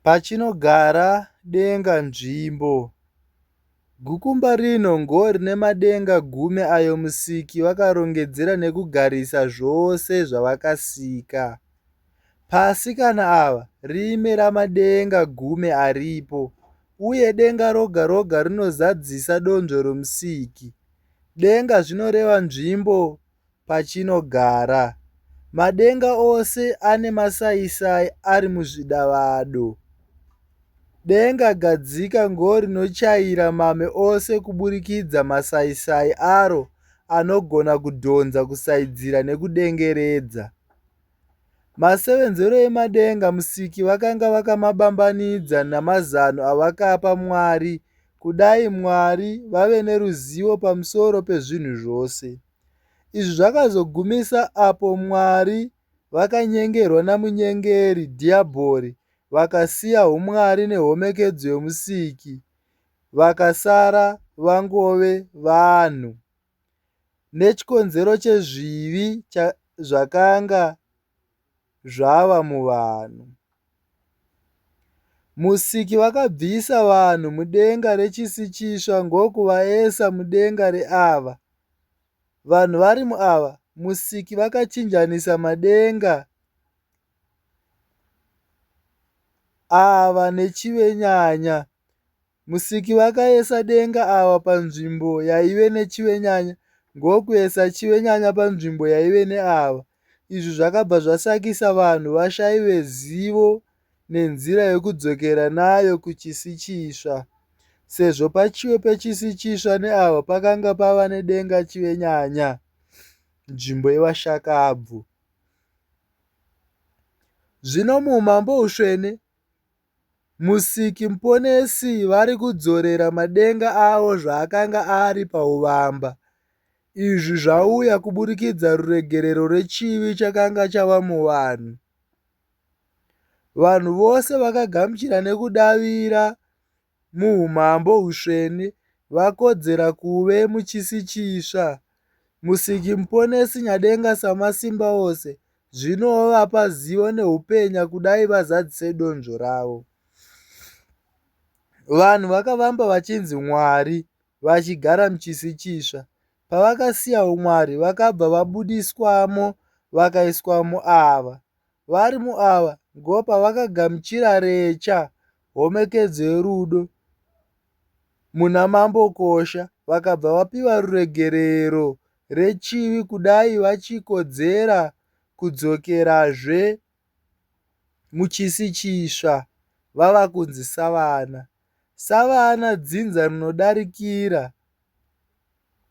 Pachinogara denga nzvimbo. Gukumba rino ngorine madenga gumi ayo musiki vakarongedzera nekugarisa zvose zvavakasika. Pasi kana ava rime ramadenga gumi aripo uye denga roga roga rinozadzisa donzvo romusiki. Denga zvinoreva nzvimbo pachinogara. Madenga ose ane masaisai ari muzvidavado. Denga gadzika ngorinochaira mame ose kuburikidza masaisai aro anogona kudhonza kusaidzira nekudengeredza. Masevenzero emadenga musiki vakanga vakamabambanidza namazano avakapa Mwari kudai Mwari vave neruzivo pamusoro pezvinhu zvose. Izvi zvakazogumisa apo Mwari vakanyengerwa namunyengeri Dhiyabhori vakasiya huMwari nehomekedzo yomusiki vakasara vangove vanhu. Nechikonzero chezvivi zvakanga zvava muvanhu. Musiki vakabvisa vanhu mudenga rechisi chisva ndokuvaisa mudenga reava. Vanhu vari muava, Musiki vakachinjanisa madenga ava nechivenyanya. Musiki vakaisa denga ava panzvimbo yaive nechivenyanya ndokuisa chivenyanya panzvimbo yaive neava. Izvi zvakabva zvasakisa vanhu vashaiwe zivo nenzira yekudzokera nayo kuchisi chisva sezvo pachiwe pechisi chisva neava pakanga pava nedenga chivenyanya nzvimbo yevashakabvu. Zvino muumambo husvene Musiki Muponesi vari kudzorera madenga avo zvaakanga ari pauvamba. Izvi zvauya kuburikidza ruregerero rwechivi chakanga chava muvanhu. Vanhu vose vakagamuchira nekudavira muumambo husvene vakodzera kuve muchisi chisva. Musiki Muponesi Nyadenga Samasimba ose zvino wavapa zivo neupenya kudai vazadzise donzvo ravo. Vanhu vakavamba vachinzi Mwari vachigara muchisi chisva. Pavakasiya umwari vakabva vabudiswamo vakaiswa muava. Vari muava ndopavakagamuchira recha homekedzo yerudo muna Mambo Kosha vakabva vapiwa ruregerero rechivi kudai vachikodzera kudzokerazve muchisi chisva vava kunzi savana. Savana dzinza rinodarikira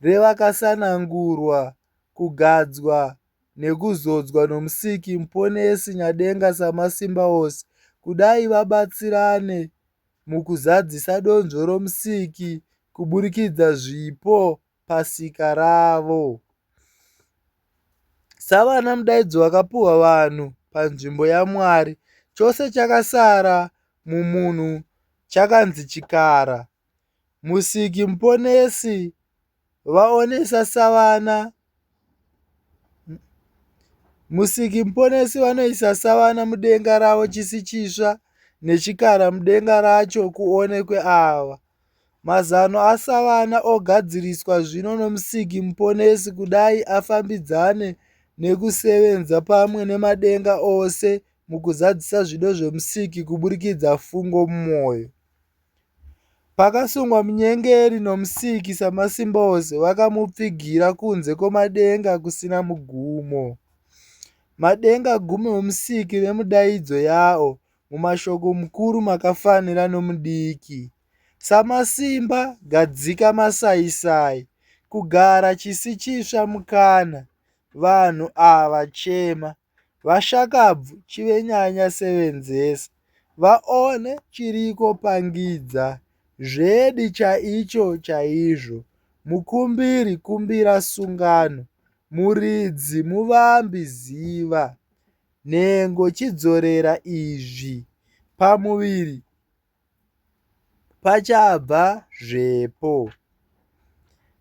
revakasanangurwa kugadzwa nekuzodzwa nomusiki muponesi nyadenga samasimba ose kudai vabatsirane mukuzadzisa donzvo romusiki kuburikidza zvipo pasika ravo. Savana mudaidzo wakapuhwa vanhu panzvimbo yaMwari. Chose chakasara mumunhu chakanzi chikara. Musiki muponesi vaonesa savana Musiki muponesi vanoisa savana mudenga ravo chisi chisva nechikara mudenga racho kuonekwe ava. Mazano aSavana ogadziriswa zvino noMusiki Muponesi kudai afambidzane nekusevenza pamwe nemadenga ose mukuzadzisa zvido zveMusiki kuburikidza fungo mumwoyo. Pakasungwa munyengeri noMusiki Samasimbaose vakamupfigira kunze kwemadenga kusina mugumo. Madenga gumi oMusiki nemudaidzo yawo mumashoko mukuru makafanira nomudiki. Samasimba gadzika masaisai kugara chisi chisva mukana vanhu ava chema vashakabvu chive nyanya sevenzesa vaone chiriko pangidza zvedi chaicho chaizvo mukumbiri kumbira sungano muridzi muvambi ziva nhengo chidzorera izvi pamuviri pachabva zvepo.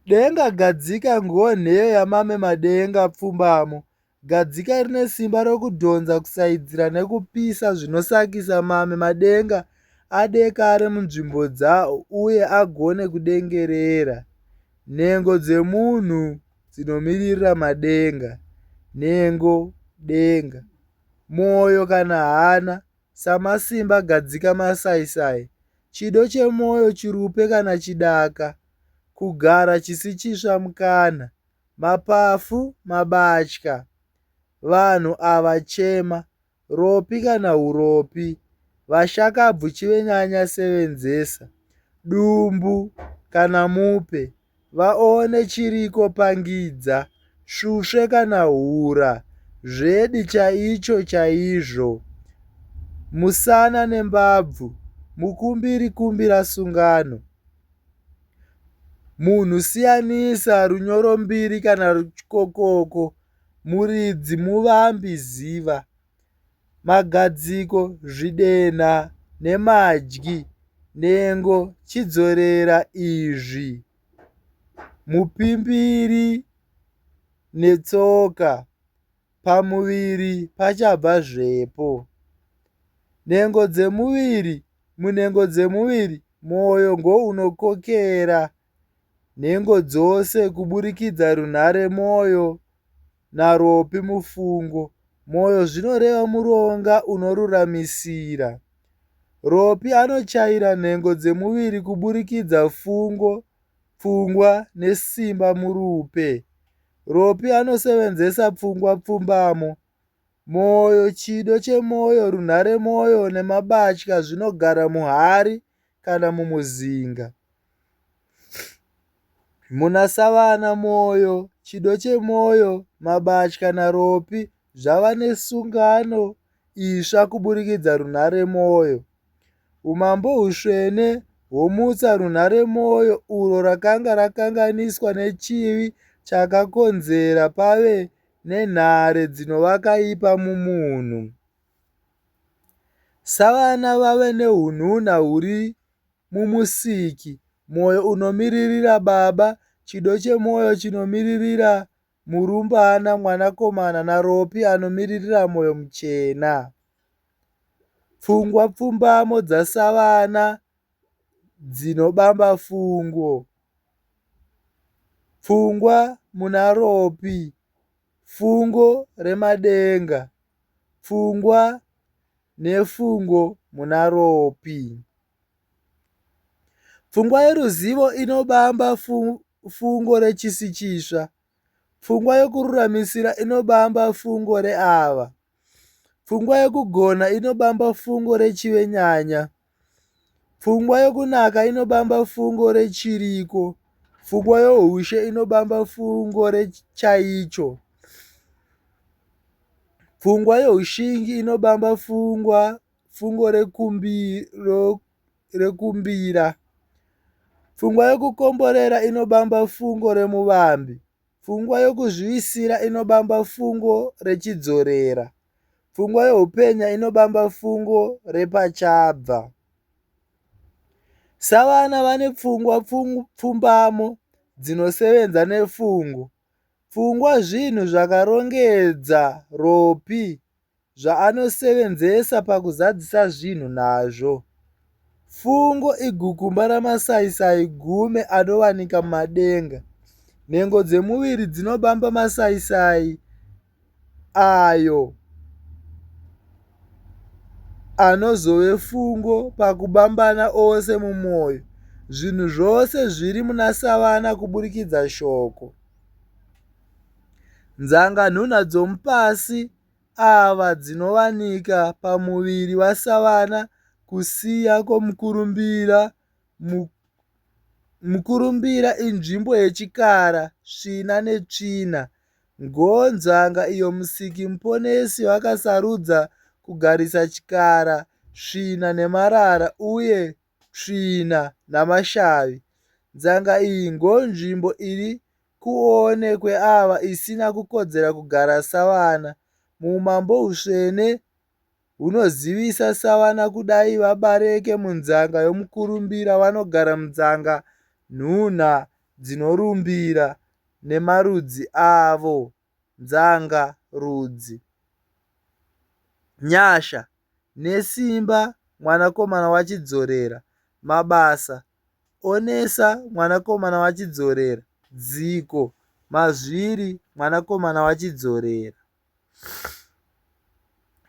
Denga gadzika nguo nheyo yamame madenga pfumbamo. Gadzika rine simba rokudhonza, kusaidzira nekupisa zvinosakisa mame madenga adekare munzvimbo dzawo uye agone kudengerera. Nhengo dzemunhu dzinomiririra madenga. Nhengo denga. Mwoyo kana hana. Samasimba gadzika masaisai. Chido chemwoyo chirupe kana chidaka. Kugara chisi chisva mukana. Mapafu mabatya. Vanhu ava chema. Ropi kana huropi. Vashakabvu chivenyanya sevenzesa. Dumbu kana mupe. Vaone chiriko pangidza. Svusve kana hura. Zvedi chaicho chaizvo. Musana nembabvu. Mukumbiri kumbira sungano. Munhu siyanisa runyorombiri kana ruchikokoko. Muridzi muvambi ziva. Magadziko zvidenha nemadyi. Nhengo chidzorera izvi. Mupimbiri netsoka. Pamuviri pachabva zvepo. Nhengo dzemuviri Munhengo dzemuviri, mwoyo ngounokokera nhengo dzose kuburikidza runhare mwoyo naropi mufungo. Mwoyo zvinoreva muronga unoruramisira. Ropi anochaira nhengo dzemuviri kuburikidza fungo, pfungwa nesimba murupe. Ropi anosevenzesa pfungwa pfumbamo. Mwoyo chido chemwoyo runhare mwoyo nemabatya zvinogara muhari kana mumuzinga. Muna Savana mwoyo chido chemwoyo mabatya naRopi zvava nesungano isva kuburikidza runhare mwoyo. Umambo husvene hwomutsa runhare mwoyo urwo rakanga rakanganiswa nechivi chakakonzera pave nenhare dzinovaka ipa mumunhu. Savana vave nehunhuna huri muMusiki, mwoyo unomiririra Baba, chido chemwoyo chinomiririra Murumbana, Mwanakomana, naRopi anomiririra Mwoyo Muchena. Pfungwa pfumbamo dzaSavana dzinobamba fungo. Pfungwa muna Ropi, fungo remadenga. Pfungwa nefungo muna Ropi. Pfungwa yeruzivo inobamba fungo rechisi chisva. Pfungwa yokururamisira inobamba fungo reava. Pfungwa yokugona inobamba fungo rechivenyanya. Pfungwa yokunaka inobamba fungo rechiriko. Pfungwa yohushe inobamba fungo rechaicho. Pfungwa yohushingi inobamba fungwa fungo rekumbira. Pfungwa yokukomborera inobamba fungo remuvambi. Pfungwa yokuzviwisira inobamba fungo rechidzorera. Pfungwa youpenya inobamba fungo repachabva. Savana vane pfungwa pfumbamo dzinosevenza nefungo. Pfungwa zvinhu zvakarongedza Ropi zvaanosevenzesa pakuzadzisa zvinhu nazvo. Fungo igukumba ramasaisai gume anowanika mumadenga. Nhengo dzemuviri dzinobamba masaisai ayo anozove fungo pakubambana ose mumwoyo. Zvinhu zvose zviri muna Savana kuburikidza shoko. Nzanga nhunha dzomupasi ava dzinowanika pamuviri waSavana kusiya kwomukurumbira Mukurumbira inzvimbo yechikara, svina netsvina. Ngonzanga iyo Musiki Muponesi vakasarudza kugarisa chikara, svina nemarara uye tsvina namashavi. Nzanga iyi ngonzvimbo iri kuone kweava isina kukodzera kugara savana. Muumambo husvene hunozivisa savana kudai vabareke munzanga yomukurumbira vanogara munzanga nhunha dzinorumbira nemarudzi avo. Nzanga rudzi. Nyasha nesimba mwanakomana waChidzorera. Mabasa Onesa mwanakomana waChidzorera. Dziko Mazviri mwanakomana waChidzorera.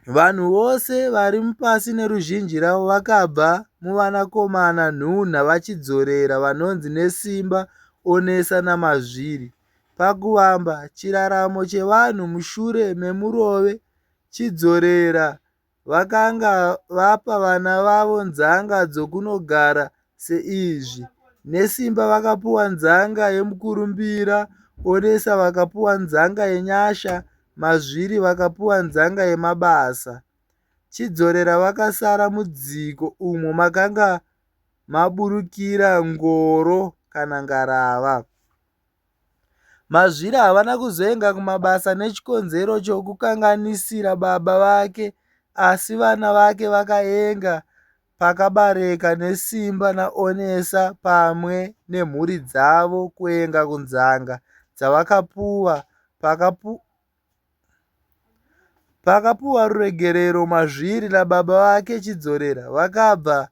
Vanhu vose vari mupasi neruzhinji ravo vakabva muvanakomana nhunha vaChidzorera vanonzi Nesimba, Onesa naMazviri. Pakuvamba chiraramo chevanhu mushure memurove, Chidzorera vakanga vapa vana vavo nzanga dzokunogara seizvi, Nesimba vakapuwa nzanga yemukurumbira, Onesa vakapuwa nzanga yenyasha, Mazviri vakapuwa nzanga yemabasa. Chidzorera vakasara mudziko umo makanga maburukira ngoro kana ngarava. Mazviri havana kuzoenga kumabasa nechikonzero chokukanganisira baba vake asi vana vake vakaenga pakabareka nesimba naOnesa pamwe nemhuri dzavo kuenga kunzanga dzavakapuwa pakapu Pakapuwa ruregerero Mazviri nababa vake Chidzorera vakabva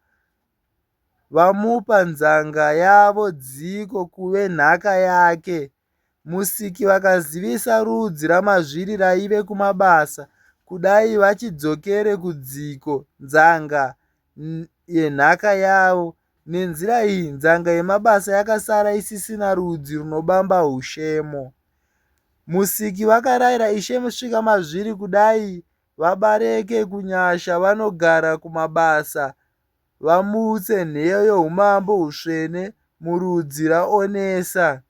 vamupa nzanga yavo Dziko kuve nhaka yake. Musiki vakazivisa rudzi raMazviri raive kumabasa kudai vachidzokere kudziko nzanga yenhaka yavo. Nenzira iyi nzanga yemabasa yakasara isisina rudzi runobamba hushemo. Musiki vakaraira Ishe Musvikamazviri kudai vabareke kunyasha vanogara kumabasa vamutse nheyo youmambo husvene murudzi raOnesa.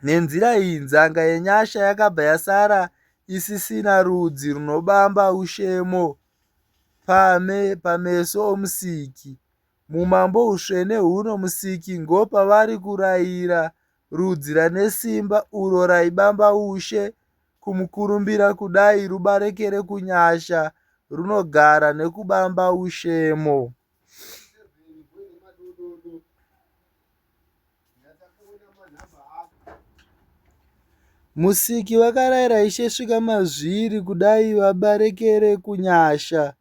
Nenzira iyi nzanga yenyasha yakabva yasara isisina rudzi runobamba ushemo pame pameso oMusiki. Mumambo husvene huno Musiki ngopavari kuraira rudzi ranesimba uro raibamba ushe kumukurumbira kudai rubarekere kunyasha runogara nekubamba ushemo. Musiki vakaraira Ishe Svikamazviri kudai vabarekere kunyasha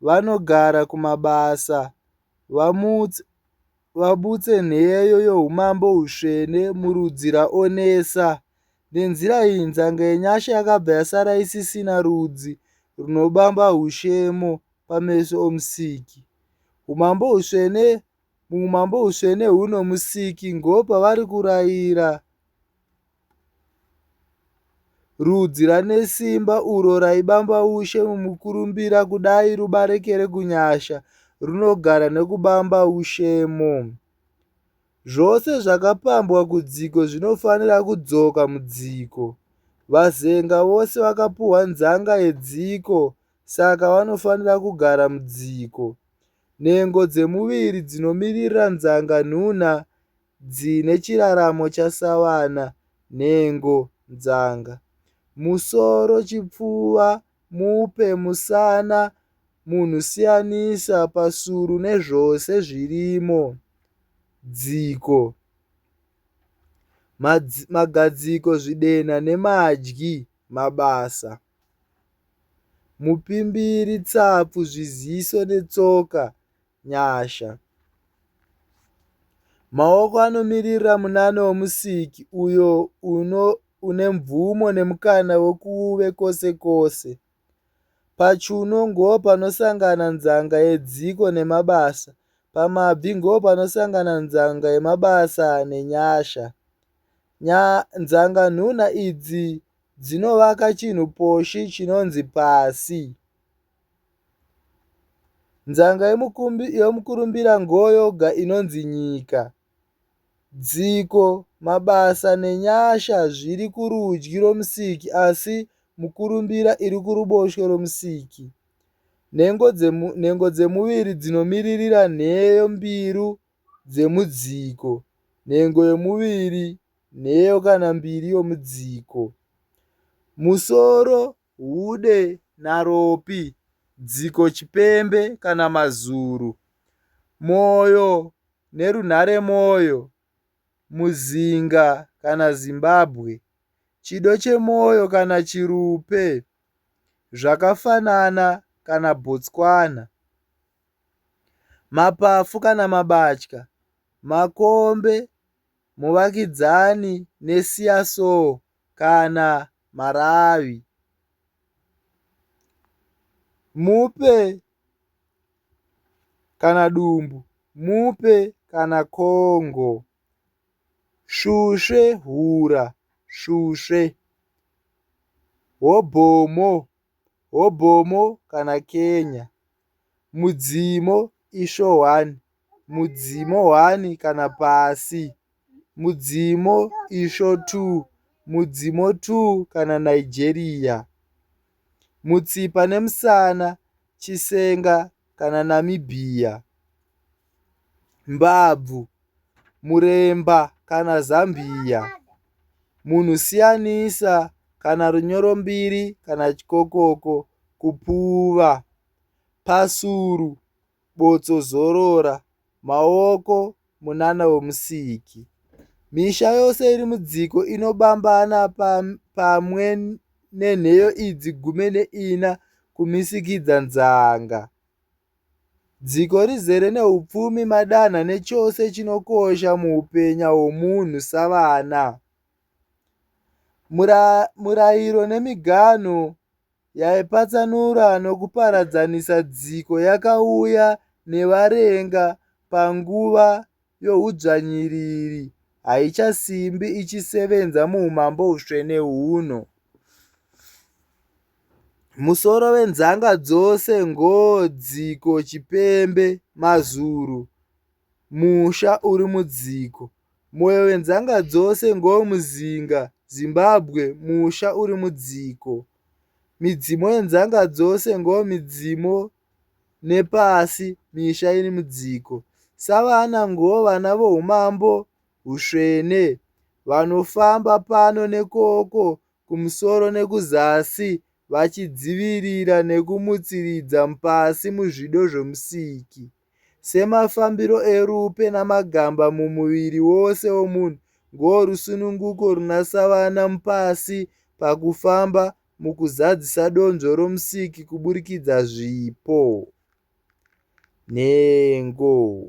vanogara kumabasa vamutse vabutse nheyo youmambo husvene murudzi raOnesa. Nenzira iyi nzanga yenyasha yakabva yasara isisina rudzi runobamba hushemo pameso oMusiki. Umambo husvene muumambo husvene huno Musiki ngopavari kurayira Rudzi ranesimba uro raibamba ushe mumukurumbira kudai rubarekere kunyasha runogara nekubamba ushemo. Zvose zvakapambwa kudziko zvinofanira kudzoka mudziko. Vazenga vose vakapuhwa nzanga yedziko saka vanofanira kugara mudziko. Nhengo dzemuviri dzinomiririra nzanga nhuna dzine chiraramo chasawana nhengo nzanga musoro chipfuva mupe musana munhu siyanisa pasuru nezvose zvirimo dziko magadziko zvidenha nemadyi mabasa mupimbiri tsapfu zviziso netsoka nyasha Maoko anomiririra munana womusiki uyo uno une mvumo nemukana wekuve kwose kwose. Pachuno ngopanosangana nzanga yedziko nemabasa. Pamabvi ngopanosangana nzanga yemabasa nenyasha. Nya, nzanga nhuna idzi dzinovaka chinhu poshi chinonzi pasi. Nzanga yomukurumbira ngoyoga inonzi nyika. Dziko, mabasa nenyasha zviri kurudyi rwomusiki asi mukurumbira iri kuruboshwe rwomusiki. Nhengo dzemuviri dzinomiririra nheyo mbiru dzemudziko. Nhengo yomuviri nheyo kana mbiri yomudziko. Musoro hude naropi dziko chipembe kana mazuru. Moyo nerunhare moyo muzinga kana Zimbabwe. Chido chemoyo kana Chirupe, zvakafanana kana Botswana. Mapafu kana mabatya, makombe, muvakidzani neSiyasoo kana Maravi. Mupe kana dumbu, mupe kana Congo. Svusve hura, svusve. Hobhomo, hobhomo kana Kenya. Mudzimo isvo 1, mudzimo 1 kana pasi. Mudzimo isvo 2, mudzimo 2 kana Nigeria. Mutsipa nemusana, Chisenga kana Namibia. Mbabvu, Muremba kana Zambia. Munhu siyanisa kana runyoro mbiri kana chikokoko kupuva. Pasuru botso zorora maoko munana wemusiki. Misha yose iri mudziko inobambana pamwe nenheyo idzi gume neina kumisikidza nzanga. Dziko rizere neupfumi madanha nechose chinokosha muupenya hwomunhu savana. Murayiro nemiganho yaipatsanura nokuparadzanisa dziko yakauya nevarenga panguva yohudzvanyiriri haichasimbi ichisevenza muumambo hutsvene huno. Musoro wenzanga dzose ngoo dziko chipembe mazuru musha uri mudziko. Moyo wenzanga dzose ngoo muzinga Zimbabwe musha uri mudziko. Midzimo yenzanga dzose ngoo midzimo nepasi misha iri mudziko. Savana ngoo vana voumambo husvene vanofamba pano nekoko kumusoro nekuzasi vachidzivirira nekumutsiridza pasi muzvido zvomusiki. Semafambiro erupe namagamba mumuviri wose womunhu, ngorusununguko runa savana mupasi pakufamba mukuzadzisa donzvo romusiki kuburikidza zvipo. Nhengo.